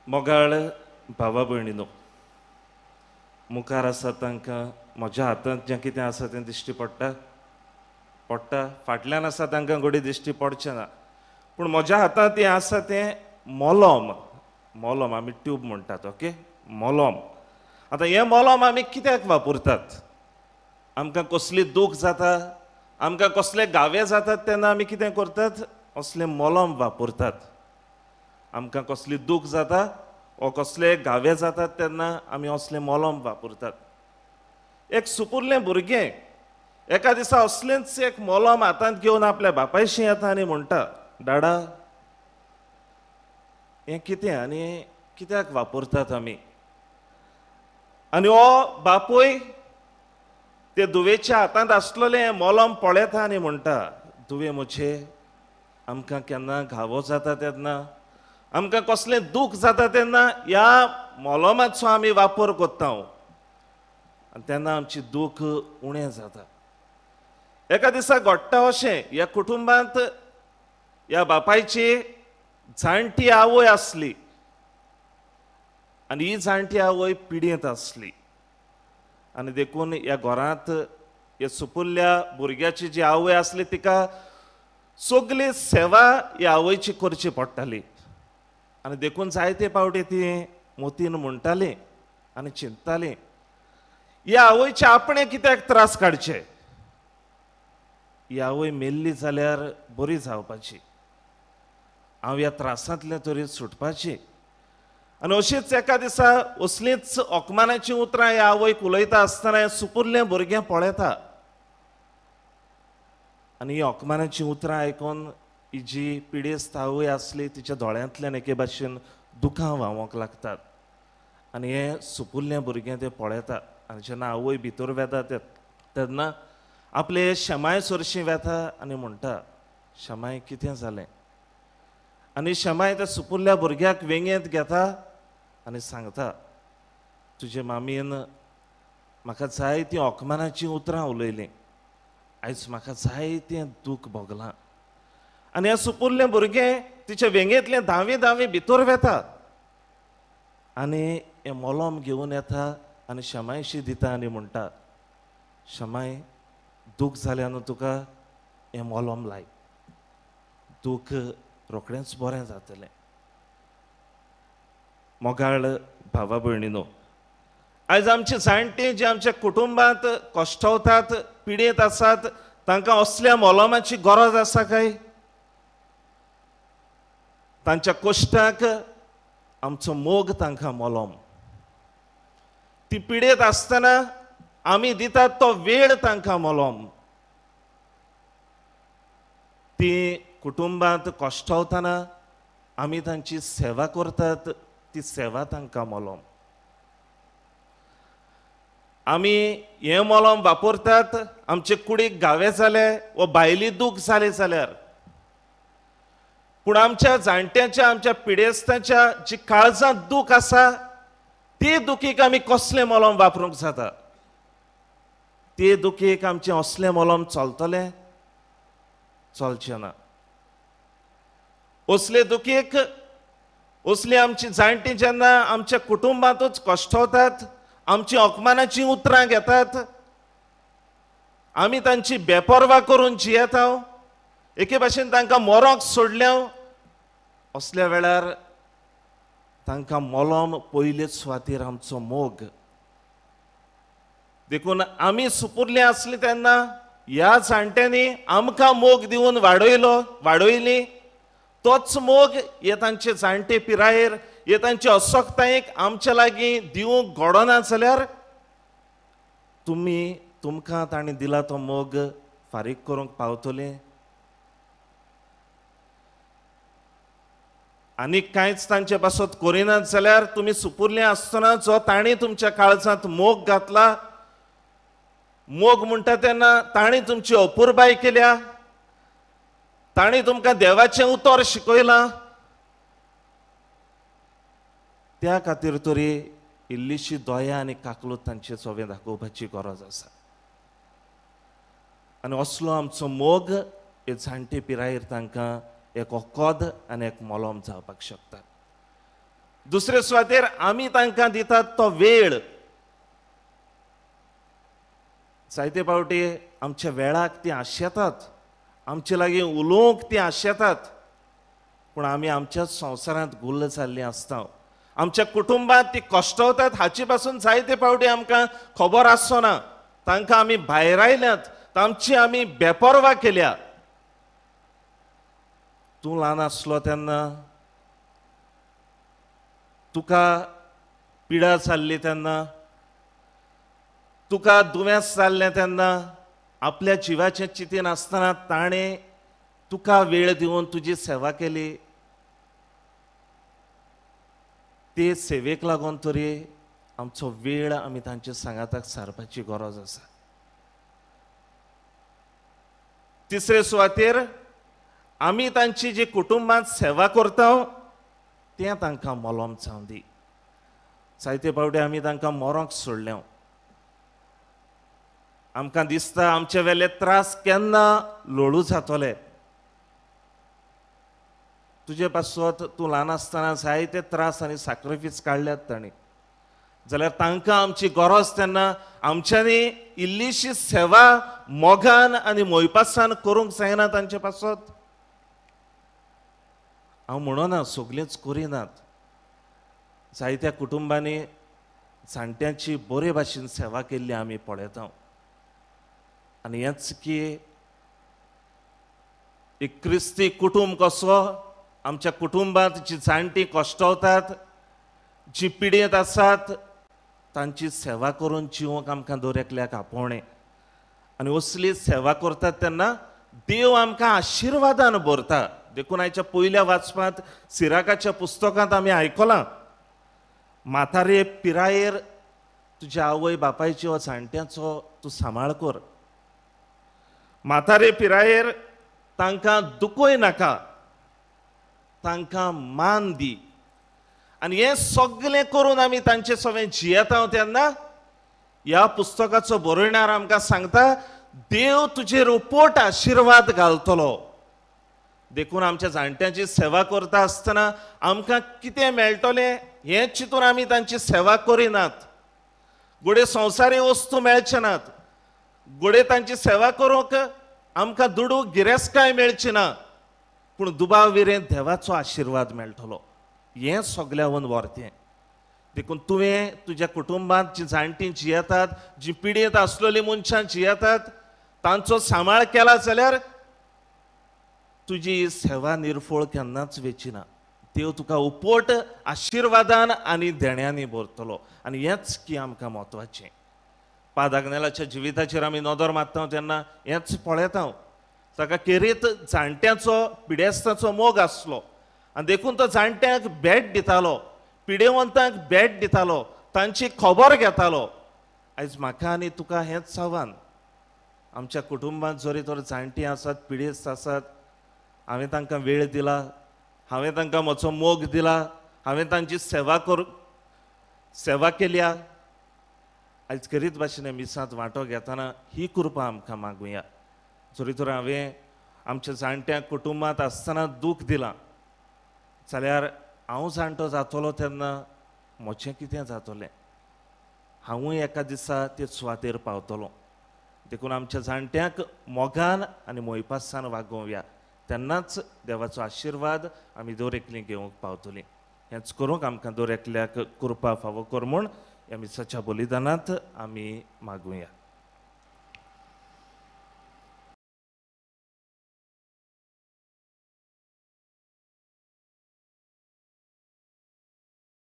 मोगाळ भावा भयणीनो, मुखार आसा तांकां म्हज्या हातांत जें कितें आसा तें दिश्टी पडटा पडटा, फाटल्यान आसा तांकां घडये दिश्टी पडचें ना, पूण म्हज्या हातांत हें आसा तें मोलोम. मोलोम आमी ट्यूब म्हणटात, ओके, मोलोम. आतां हें मोलोम आमी कित्याक वापरतात? आमकां कसली दूख जाता, आमकां कसले घावे जातात तेन्ना आमी कितें करतात? असलें मोलोम वापरतात. आमकां कसली दूख जाता वो कसले घावे जातात तेन्ना आमी असलें मोलोम वापरतात. एक सुपुरलें भुरगें एका दिसा असलेंच एक मोलोम हातांत घेवन आपल्या बापायशी येता आनी म्हणटा, डाडा हें कितें आनी कित्याक वापरतात आमी? आनी हो बापूय ते दुवेच्या हातांत आसलेलें हें मोलोम पळयता आनी म्हणटा, दुवे म्हजे, आमकां केन्ना घावो जाता तेन्ना, आमकां कसलें दूख जाता तेन्ना ह्या मोलोमाचो आमी वापर करता आनी तेन्ना आमची दूख उणें जाता. एका दिसा घडटा अशें, ह्या कुटुंबांत ह्या बापायची जाणटी आवय आसली आनी ही जाणटी आवय पिडयेंत आसली आनी देखून ह्या घरांत ह्या सुपुल्ल्या भुरग्याची जी आवय आसली तिका सगली सेवा ह्या आवयची करची पडटाली आनी देखून जायते पावटी ती मोतीन म्हणटाली आनी चिंतताली, ह्या आवयचे आपणें कित्याक त्रास काडचे, ही आवय मेल्ली जाल्यार बरी जावपाची, हांव ह्या त्रासांतलें तरी सुटपाची. आनी अशीच एका दिसा असलींच अकमानाचीं उतरां ह्या आवयक उलयता आसतना हें सुपुरलें भुरगें पळयता आनी ही अकमानाचीं उतरां आयकून ही जी पिडेस्त आवय आसली तिच्या दोळ्यांतल्यान एके भाशेन दुखां व्हांवोंक लागतात आनी हें सुपुरलें भुरगें तें पळयता आनी जेन्ना आवय भितर वेता तेन्ना आपले शमाय सरशीं वेता आनी म्हणटा, शमाय कितें जालें? आनी शमाय त्या सुपुरल्या भुरग्याक वेंगेंत घेता आनी सांगता, तुजे मामीन म्हाका जायतीं अकमानाचीं उतरां उलयलीं, आयज म्हाका जायतें दूख भोगलां. आनी हें सुपुरलें भुरगें तिच्या वेंगेंतलें धांवी धांवी भितर वेता आनी हें मोलोम घेवन येता आनी शमायशी दिता आनी म्हणटा, शमाय दूख जालें न्हू तुका, हें मोलोम लाय, दूख रोखडेंच बरें जातलें. मोगाळ भावा भयणीनो, आयज आमची जाणटी जी आमच्या कुटुंबांत कश्टवतात, पिडेंत आसात, तांकां असल्या मोलोमाची गरज आसा काय? तांच्या कश्टाक आमचो मोग तांकां मोलोम. ती पिडेंत आसतना आमी दितात तो वेळ तांकां मोलोम. ती कुटुंबांत कश्टवतना आमी तांची सेवा करतात, ती सेवा तांकां मोलोम. आमी हें मोलोम वापरतात आमचे कुडीक घावे जाले वा भायली दूख जाली जाल्यार, पूण आमच्या जाणट्यांच्या, आमच्या पिडेस्तांच्या जी काळजांत दूख आसा ते दुखीक आमी कसलें मोलोम वापरूंक जाता? ते दुखीक आमचें असलें मोलोम चलतलें? चलचें ना. असले दुखीक, असली आमची जाणटी जेन्ना आमच्या कुटुंबांतूच कश्टवतात, आमची अकमानाचीं उतरां घेतात, आमी तांची बेपर्वा करून जियेता, एके भाशेन तांकां मरोंक सोडल्या, असल्या वेळार तांकां मोलोम पयलेच सुवातेर आमचो मोग. देखून आमी सुपुरले आसली तेन्ना ह्या जाणट्यांनी आमकां मोग दिवन वाडयलो, वाडयली, तोच मोग हे तांचे जाणटे पिरायेर, हे तांचे असक्तायेक आमच्या लागीं दिवंक घडना जाल्यार तुमी, तुमकां तांणी दिला तो मोग फारीक करूंक पावतले? आनी कांयच तांचे पासत करिनात जाल्यार तुमी सुपुरले आसतना जो तांणी तुमच्या काळजांत मोग घातला, मोग म्हणटा तेन्ना तांणी तुमची अपुरबाय केल्या, तांणी तुमकां देवाचें उतर शिकयलां, त्या खातीर तरी इल्लीशी दया आनी काकलूत तांचे सोवे दाखोवपाची गरज आसा. आनी असलो आमचो मोग हे जाणटे पिरायेर तांकां एक ओकद आनी एक मोलोम जावपाक शकता. दुसरे सुवातेर आमी तांकां दितात तो वेळ. जायते फावटी आमच्या वेळाक ती आशेतात, आमचे लागीं उलोवंक ती आशेतात, पूण आमी आमच्या संवसारांत गुल्ल जाल्लीं आसता. आमच्या कुटुंबांत ती कश्टवतात हाचे पासून जायते फावटी आमकां खबर आसचो ना. तांकां आमी भायर आयल्यात, तांची आमी बेपर्वा केल्या. तूं ल्हान आसलो तेन्ना तुका पिडा जाल्ली, तेन्ना तुका दुयेंस जाल्लें, तेन्ना आपल्या जिवाचें चिंतीन आसतना ताणें तुका वेळ दिवन तुजी सेवा केली. ते सेवेक लागून तरी आमचो वेळ आमी तांच्या सांगाताक सारपाची गरज आसा. तिसरे सुवातेर आमी तांची जी कुटुंबांत सेवा करता तें तांकां मोलोम जावं दी. जायते फावटी आमी तांकां मरोंक सोडलें. आमकां दिसता आमचे वेले त्रास केन्ना लोळू जातले. तुजे पासत तूं ल्हान आसतना जायते त्रास आनी साक्रिफीस काडल्यात तांणी, जाल्यार तांकां आमची गरज तेन्ना आमच्यांनी इल्लीशी सेवा मोगान आनी मोयपासान करूंक जायना तांचे पासत. हांव म्हणना सगळींच करिनात, जायत्या कुटुंबांनी जाणट्यांची बरे भाशेन सेवा केल्ली आमी पळयता. आनी हेंच की एक क्रिस्ती कुटुंब कसो आमच्या कुटुंबांत जी जाणटीं कश्टवतात, जी पिडेंत आसात तांची सेवा करून जिवंक आमकां दर एकल्याक आपोवणें. आनी असली सेवा करतात तेन्ना देव आमकां आशिर्वादान भरता. देखून आयच्या पयल्या वाचपांत सिराकाच्या पुस्तकांत आमी आयकलां, म्हातारे पिरायेर तुज्या आवय बापायची वा जाणट्यांचो तूं सांबाळ कर. म्हातारे पिरायेर तांकां दुखय नाका, तांकां मान दी. आनी हें सगळें करून आमी तांचे सवें जियेता तेन्ना ह्या पुस्तकाचो बरोवणार आमकां सांगता, देव तुजेर उपोट आशिर्वाद घालतलो. देखून आमच्या जाणट्यांची सेवा करता आसतना आमकां कितें मेळटलें हें चिंतून आमी तांची सेवा करिनात. घडये संवसारी वस्तू मेळचे नात, घडये तांची सेवा करूंक आमकां दुडू गिरेस्तकाय मेळची ना, पूण दुबाव विरें देवाचो आशिर्वाद मेळटलो. हें सगल्यावन व्हरतें. देखून तुवें तुज्या कुटुंबांत जी जाणटीं जियेतात, जी पिडेंत आसलेलीं मनशां जियेतात तांचो सांबाळ केला जाल्यार तुजी सेवा निर्फळ केन्नाच वेची ना. देव तुका उपोट आशिर्वादान आनी देण्यांनी भरतलो. आनी हेंच की आमकां म्हत्वाचें. पाद आग्नेलाच्या जिविताचेर आमी नदर मारता तेन्ना हेंच पळयता. ताका खेरीत जाणट्यांचो पिडेस्ताचो मोग आसलो आनी देखून तो जाणट्यांक भेट दितालो, पिडेवंतांक भेट दितालो, तांची खबर घेतालो. आयज म्हाका आनी तुका हेंच आव्हान. आमच्या कुटुंबांत जरी तर जाणटीं आसात, पिडेस्त आसात, हांवें तांकां वेळ दिला, हांवें तांकां म्हजो मोग दिला, हांवें तांची सेवा केल्या. आयज खेरीत भाशेन मिसांत वांटो घेतना ही कृपा आमकां मागुया. जरी तर हांवें आमच्या जाणट्या कुटुंबांत आसतना दूख दिलां जाल्यार हांव जाणटो जातलो तेन्ना म्हजें कितें जातलें? हांवूय एका दिसा ते सुवातेर पावतलो. देखून आमच्या जाणट्यांक मोगान आनी मोयपासान वागोवया, तेन्नाच देवाचो आशिर्वाद आमी दर एकलीं घेवंक पावतलीं. हेंच करूंक आमकां दर एकल्याक कृपा फावो कर म्हूण ह्या मिसाच्या बलिदानांत आमी मागुया.